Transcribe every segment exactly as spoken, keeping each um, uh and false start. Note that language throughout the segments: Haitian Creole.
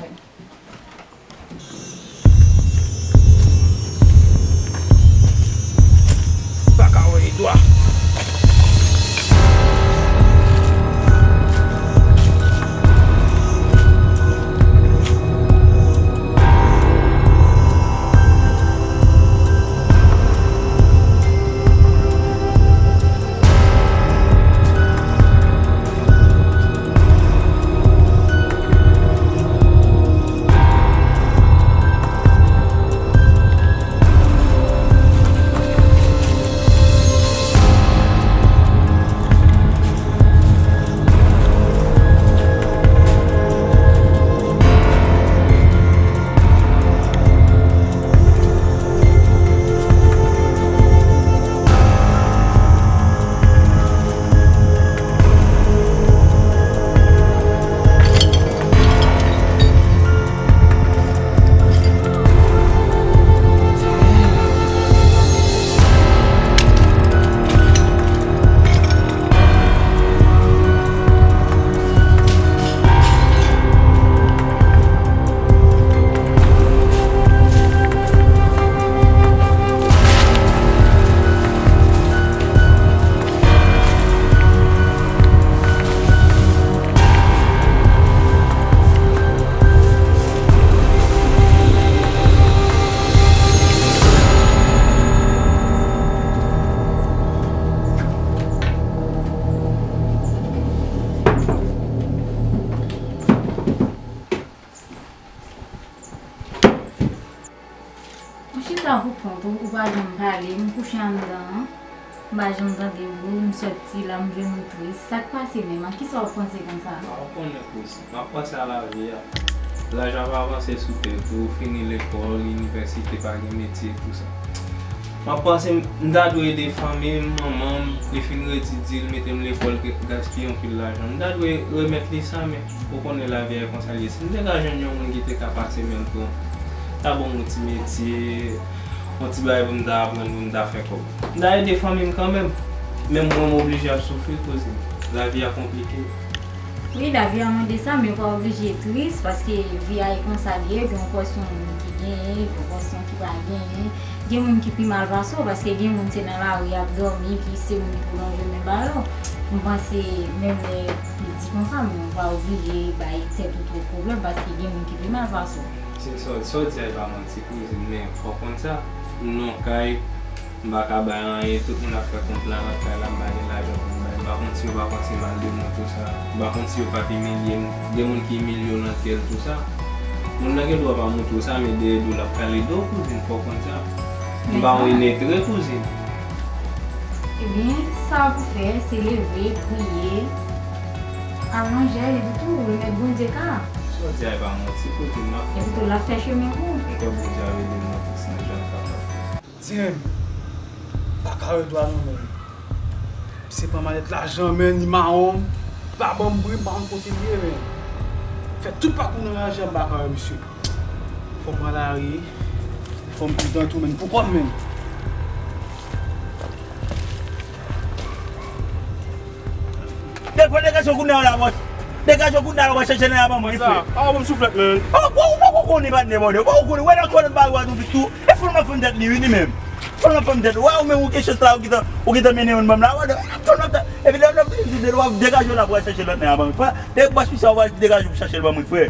avè m. Pa ka wè Edwa. Ou chita pou kont ou, ou pa janm pale, m kouche anndan an, m pa janm tande bri, m sòti la, m jwenn ou tris. Sa k pase menm? A kisa w ap panse konsa? A, ou konnen kouzin, m ap panse a lavi a. Laj ap avanse sou tèt ou, ou fini lekòl, inivèsite, pa gen metye, tou sa. M ap panse m, m ta dwe ede fanmi m, manman m, li fin redi di l mete m lekòl, ke gaspiye anpil lajan. M ta dwe remèt li sa, men ou konnen lavi a e konsa l ye. Si m te ka jwenn yon moun ki te ka pase menm tou, ta ban m yon ti metye, yon ti bagay pou m ta aprann, pou m ta fè kòb. M ta ede fanmi m kanmenm. Men mwen, m oblije ap soufri, kouzin. Lavi a konplike. Wi, lavi a mande sa, men ou pa oblije tris, paske vi a e konsa l ye, gen yon pòsyon moun ki genyen, gen yon pòsyon ki pa genyen. Gen moun ki pi mal pase w, paske gen moun se nan lari y ap dòmi, ki se moun ki pou lonje men ba yo. M panse menm lè li di konsa, men ou pa oblije bay tèt ou twòp pwoblèm, paske gen moun ki pi mal pase w. Se sa, sa w di a e pa manti, kouzin, men fò w konn sa. M nan kay, m pa ka bay anyen, tout moun ap fè kont la nan kay la, m pa gen lajan pou m bay. M pa konn si yo pa panse mal de mwen, tou sa. M pa konn si yo p ap imilye m. Gen moun ki imilye w nan kè l, tou sa. Moun nan gen dwa pa montre w sa, men dèyè do l ap pale de w, kouzin, fò w konn sa. M pa yon inetre, kouzin. Ebyen, sa pou fè, se leve, priye, al nan jèn, epi tou, remèt Bondye ka. Sa w di a e pa manti, kouzin, m ap... Epi tou, l ap fè chemen pou ou. M kwè Bondye ap ede m nan tout sans jan l kapab. Damn! M pa ka wè Edwa non, menm. Misye pran malèt lajan, menm, li mawon. Li pa ban m bri, m pa konn kote l ye, menm. Fè tout pakou nan lari a, m pa ka wè misye. Fò m pran lari, fò m pridan tou, menm, pou kò m, menm. Dèfwa degaje w kounye a la, bòs. Degaje w kounye a la, w a chèche nèg la ban mwen, frè. Sa, a, bon, souflèt, menm. Ou, ou, ou poko konnen patnè mwen, ou poko konnen. Wè nan kò l pa wè nou tou. E fò l nan fè tèt li, wi, li menm. Fò l nan fè tèt. Wè, ou menm, ou gen chans la, ou gentan, ou gentan mennen youn ban m la. Wè, fò l nan fè, epi lè, lè, lè, w ap degaje w la pou w al chèche lòt nèg la ban mwen, frè. Dèk bòs misye, w al degaje w pou chache l ban mwen, frè.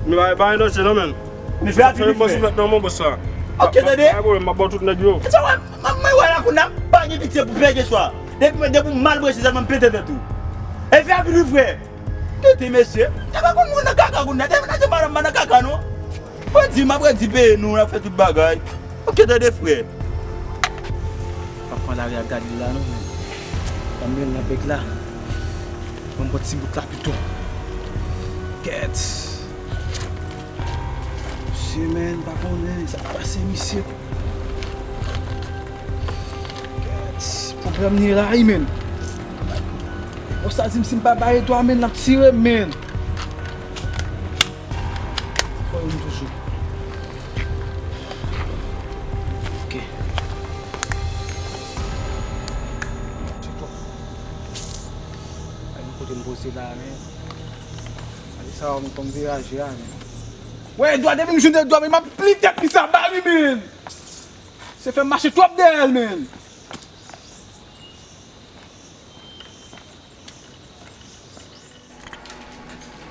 Men pa, pa gen danje non, menm. Men fè rapid, wi, frè. Souflèt nan men w, bòs sa. Ok, tande. Pa gen pwoblèm, m ap ba w tout nèg yo. Sa wè, m, m, mwen wè la kounye a, m pa gen pitye pou pèdi swa. Depi, depi w mal branche sèlman, m pete tèt ou. E fè rapid, wi, frè. Tete mesye, te pa konn moun nan kaka kounye a, te vin achte madanm nan kaka non. Mwen di, m ap redi peye nou, n ap fè tout bagay. Ok, tande frè. Pa pran lari a gade la non, men. Ban m mennen nan bèk la. Ban m pran ti bout la pito. Kèt. Mesye, men, pa konnen sa k pase misye. Kèt, pwoblèm li la wi, menm. Bòs la di m si m pa ba Edouard, menn, l ap tire m, menn. Fò youn toujou. Ok. Ay, nou kote m poze la, menn. Gade sa, m konn viraje a, menn. Wè, Edouard, depi m jwenn Edouard, menn, m ap pli tèt li sa ba li, menn. Se fè m mache twòp dèyè l, menn.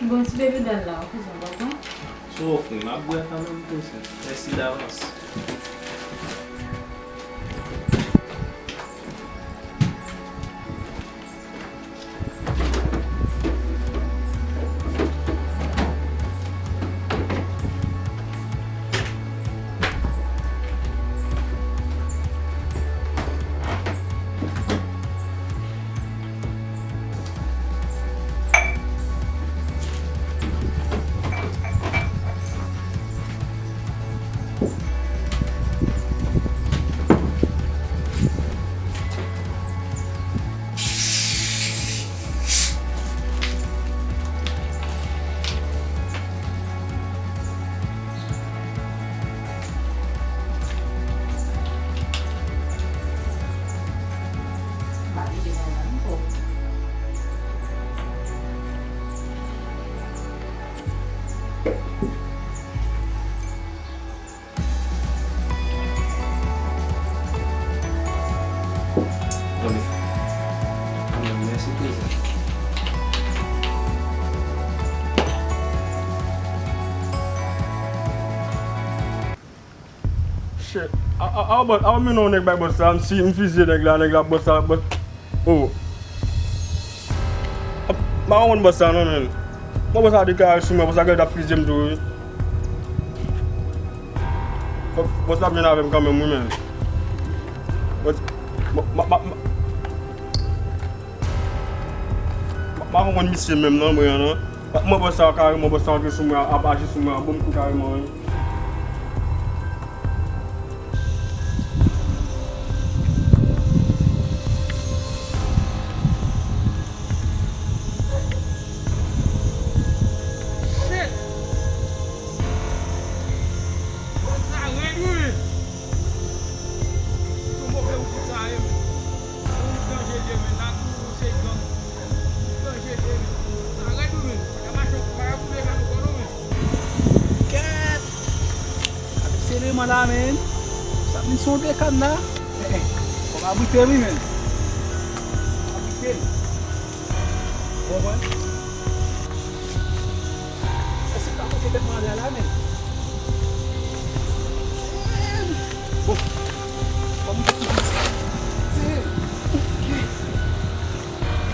Bon, ti bebe dal la, ou kouzin, w pa pran? Si w ofri m, m ap bwè kanmenm, kouzin. Mèsi davans. Mèsi, kouzin. Shit. A, a, a, bòs, a, mennen yon nèg bay bòs la, m si, m fizye nèg la, nèg la, bòs la, bòs. Oh. M pa konprann bòs sa non, menn. Bon, bòs la deklare sou mwen, bòs la genlè t ap fizye m tou, wi. Fòk bòs la ap jwenn avè m kanmenm, wi, menn. Bòs, m, m, m, m, m pa konprann misye menm non, mwen an, non. M ap mwen bòs sa kareman, bòs sa antre sou mwen, ap aji sou mwen, ap ban m kou kareman, wi. Shit! Sa rèd, wi. Sou move wout sa ye, men. Yon wout danje l ye, men. La tou se gang. Wout danje l ye, men. Sa rèd, wi, men. Pa ka mache, pa ka boule kano kò non, men. Kèt! Avèk seleman la, men. Sa vin se yon bekàn la. Eh, eh. Fò m abrite m, wi, men. Abrite m. Ou konprann? Èske m ka monte tèt mwen anlè la, men? Bon. Fò m monte tou dousan. Se, ok.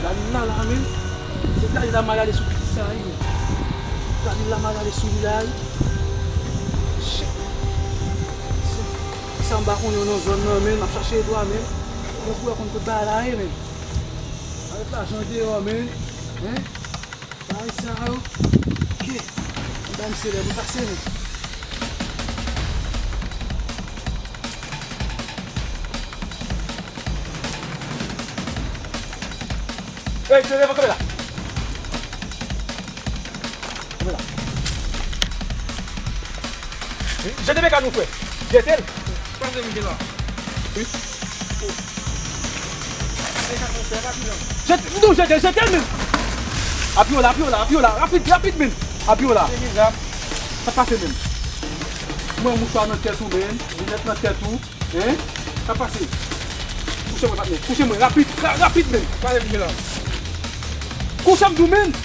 Lalin la, la, men. Se lalin la m al ale sou pitit sa, wi, men. Lalin la m al ale sou li la, wi. Shit. Se, sa m pa konnen nan zòn nan, men. M ap chache Edouard, men. Mwen pou wè konn tout bagay la ye, men. Avèk lajan deyò, men. Hein? Bagay sa yo. Ok. Mwen ba misye lè pou pase, men. Ey, Jere, kanpe la. Kanpe la. Jete bekàn ou, frè. Jete l. Pase m la. Wi. Jete, m di w jete, jete, men. Apye w la, apye w la, apye w la. Rapid, rapid, men. Apye w la. Sa pase, men. Mwen, mouchwa nan tèt ou, men. Linèt nan tèt ou. Hein? Sa pase. Kouche mwen, patnè. Kouche mwen, rapid, ra-, rapid, men. Pale m la. Kouche m di w, men.